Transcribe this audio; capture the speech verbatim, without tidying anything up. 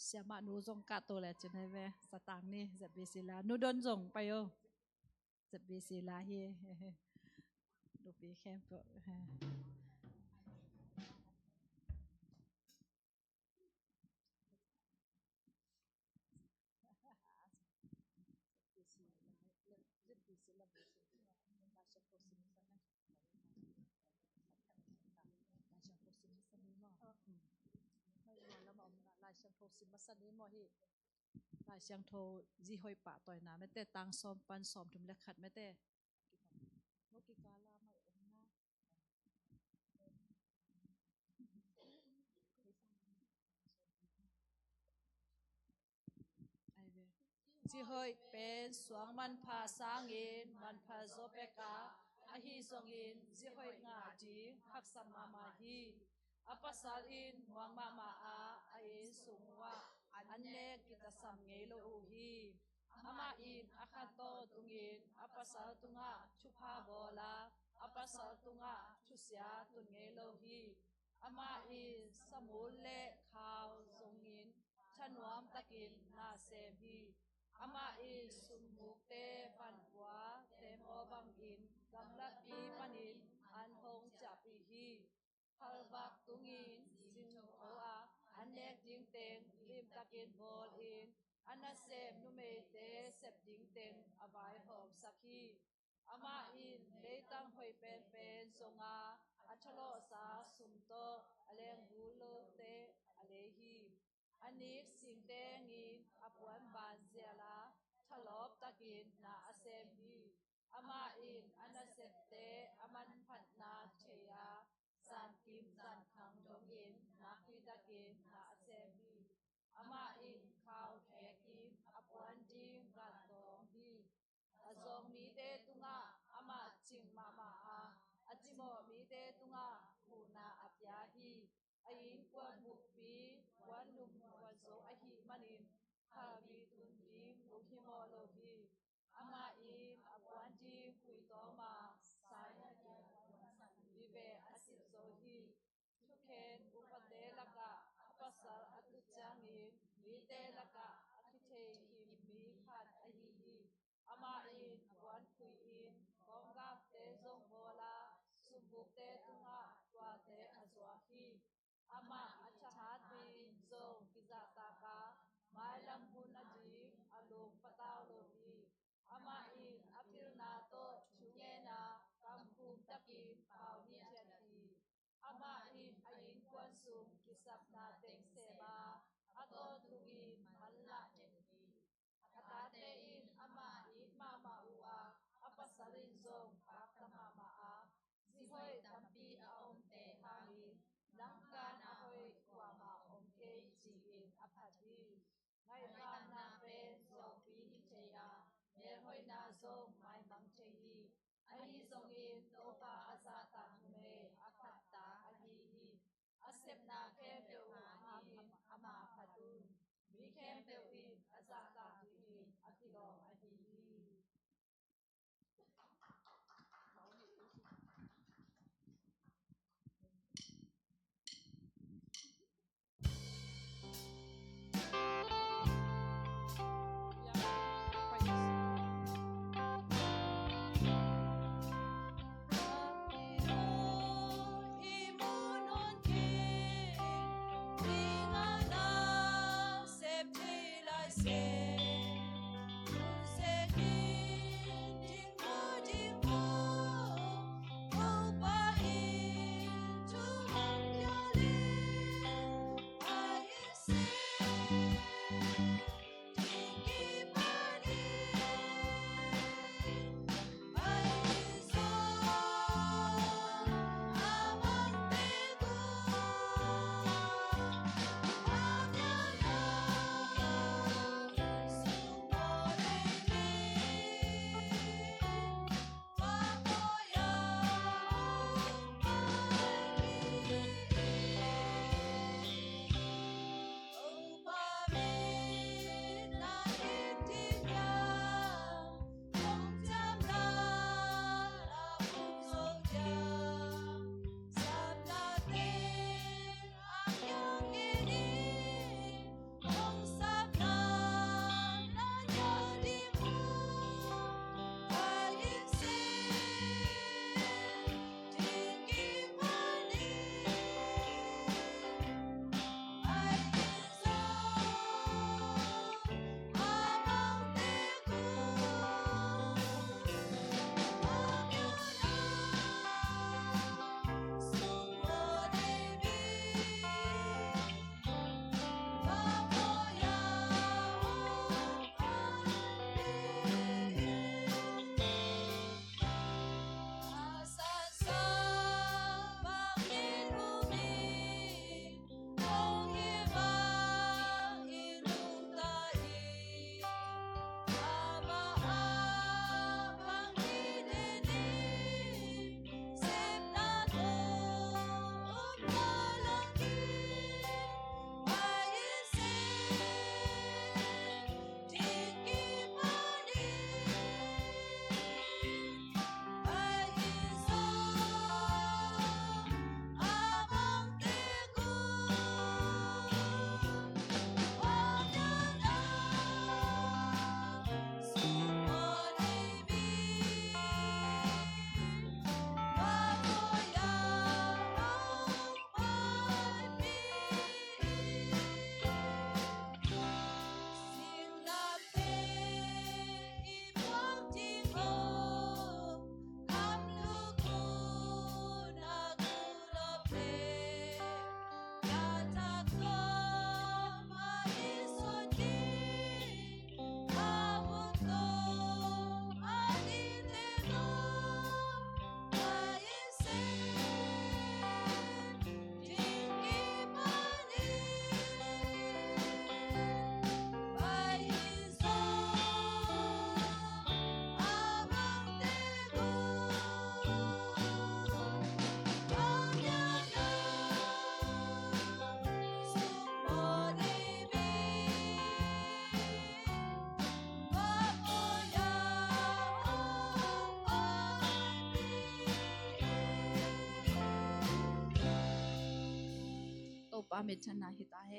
Siamah nu zong kah to le cin hai ve. Satang ni Z B C la. Nu Don zong pai o. Z B C la hi. Nupi khempeuh. Lai Siangtho sim masa ni maw hi. Lai Siangtho zi hoih pahtawi na mete, tang sawm pan sawm thum le khat mete. Mo kikala mai om na. Ai ve. Zi hoih pen suang manpha sangin manpha zaw pek a, ahi zongin zi hoih ngah ding haksat mahmah hi. A pasal in muang mahmah a, a inn sung uah an nek kitasam ngei lo uh hi. Amah in a khan tawh tungin a pasal tungah thupha bawl a, a pasal tungah thusia tun ngei lo hi. Amah in samul le khau zongin thanuam takin na sem hi. Amah in sumbukte panpua teemaw bangin gamlatpi panin an hong ciahpih hi. Phalvak tungin zingtho a an nek ding teng limtakin bawlin, a nasem numeite sep ding teng a vaihawmsak hi. Amah in leitang hoih penpen zong a, a thalawhsa sum tawh a lenggul lote a lei hi. A nik singtengin a puan banzial a, thalawp takin na a sem hi. Amah in a nasepte a manphatna thei a, zankim zankhang dongin nakpi takin na a sem hi. Amah in khau thekin a puan ding gan tawng hi. A zawng mite tungah amah cing mahmah a, a cimawh mite tungah huhna a pia hi. A innkuan bukpi puan num puan zo ahih manin khalbi tun ding lunghimawh lo hi. Amah in a puan ding khui tawm a, sai a kipuan vive a sit zo hi. Thukhen upate lakah a pasal a tut ciangin mite lakah a kithei kim mi khat ahi hi. Amah in puan khui in kawnggakte zong bawl a, sumbukte tungah tuate a zuak hi. Amah a thahat in zong kizahtak a, mailam hun a ding a lung patau lo hi. Amah in a pilna tawh thu ngen a, kamkhum takin pau nithiat hi. Amah in a innkuan sung kisapna teng sem a, a tawntungin manlah ding hi. A tate in amah it mahmah uh a, a pasal in zong pakta mahmah a, zi hoih tampi a omte hangin langkan a hoih kuamah om kei ci-in a phat hi. Ngaihtuahna pen zuaupi hi thei a, melhoihna zong maimang thei hi. Ahi zongin Topa a zahtak numei a phatta ahi hi. A sepna khempeuh hangin ama phat un. Mi khempeuh in a zahtak dingin a kilawm ahi hi. Topa minthanna hi ta hen.